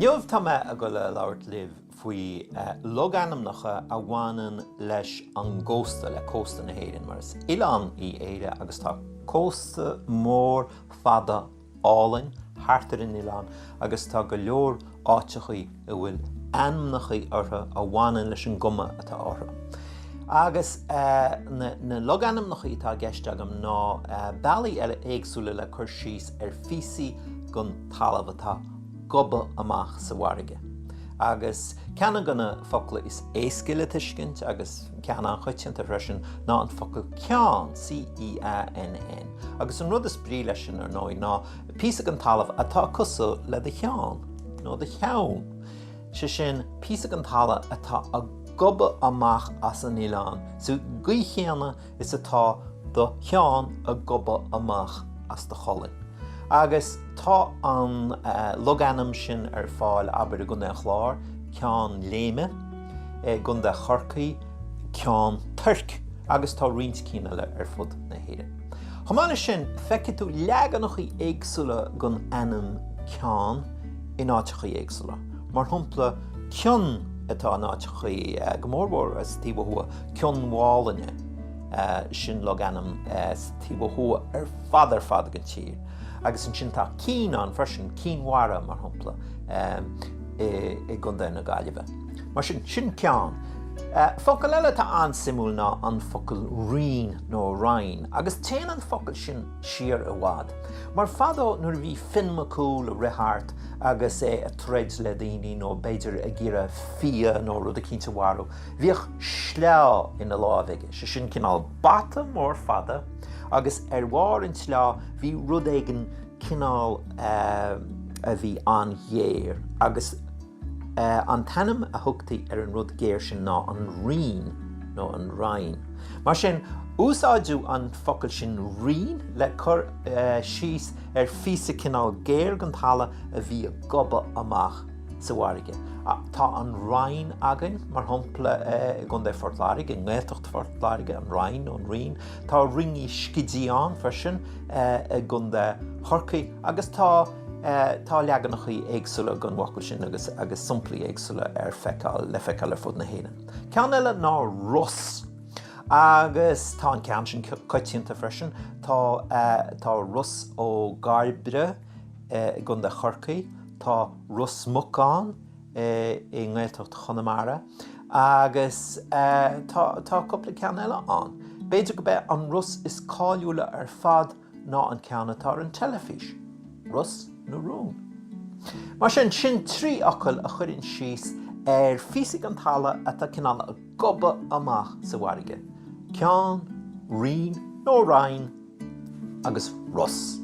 Inniu tá mé ag dul a labhairt libh faoi logainmneacha a bhaineann leis an gcósta, le cósta na hÉireann, mar is oileán í Éire agus tá cósta mór fada álainn thart ar an oileán agus tá go leor áiteachaí a bhfuil ainmneachaí orthu a bhaineann leis an gcuma atá orthu. Agus na logainmneachaí atá i gceist agam ná bealaí eile éagsúla le cur síos ar phíosaí den talamh atá ag gobadh amach sa bhfarraige. Agus ceann de na focla is éasca le tuiscint, agus ceann an-choitianta freisin, ná an focal ceann, C-E-A-N-N. Agus an rud is brí leis sin, ar ndóigh, ná píosa den talamh atá cosúil le do cheann, nó do cheann. Sé sin, píosa den talamh atá ag gobadh amach as an oileán, sa gcaoi chéanna is atá do cheann ag gobadh amach as do cholainn. Agus tá an logainm sin ar fáil, abair, i gContae an Chláir, Ceann Léime, i gContae Chorcaí, Ceann Toirc, agus tá roinnt cinn eile ar fud na hÉireann. Chomh maith leis sin, feicfidh tú leaganachaí éagsúla den ainm Ceann in áiteachaí éagsúla. Mar shampla, Cionn atá in áiteachaí, go mórmhór sa taobh ó thuaidh, Cionn Mhálainne, sin logainm sa taobh ó thuaidh ar fad ar fad den tír. Agus ansin tá Cinn ann freisin, Cinn Mhara, mar shampla, i gContae na Gaillimhe. Mar sin, sin ceann. Focal eile atá an-suimiúil ná an focal rinn nó roinn, agus téann an focal sin siar i bhfad. Mar fadó nuair a bhí Finn Mac Cumhaill ag rith thart agus é ag troid le daoine nó b'fhéidir ag iarraidh fia nó rud eicínt a mharú, bhíodh sleá ina láimh aige, sé sin cineál bata mór fada agus ar bharr an tsleá bhí rud éigin cineál a bhí an-ghéar agus An t-ainm a thugtaí ar an rud géar sin ná an rinn nó an roinn. Mar sin, úsáideadh an focal sin rinn le cur síos ar phíosa cineál géar den talamh a bhí ag gobadh amach sa bhfarraige. Tá an Rinn againn, mar shampla, i gContae Phort Láirge, i nGaeltacht Phort Láirge, an Rinn nó an Rinn. Tá Rinn Uí Scidí ann freisin i gContae Chorcaí agus tá. Tá leaganachaí éagsúla den bhfocal sin agus agus samplaí éagsúla ar feiceáil le feiceáil ar fud na hÉireann. Ceann eile ná ros agus tá an ceann sin coitianta freisin. Tá tá Ros Ó gCairbre i gContae Chorcaí, tá Ros Muc ann i nGaeltacht Chonamara agus tá tá cúpla ceann eile ann. B'fhéidir go b'é an ros is cáiliúla ar fad ná an ceann atá ar an teilifís, Ros na Rún. Mar sin, sin 3 fhocal a chuireann síos ar phíosa den talamh atá cineál ag gobadh amach sa bhfarraige, ceann, rinn nó roinn agus ros.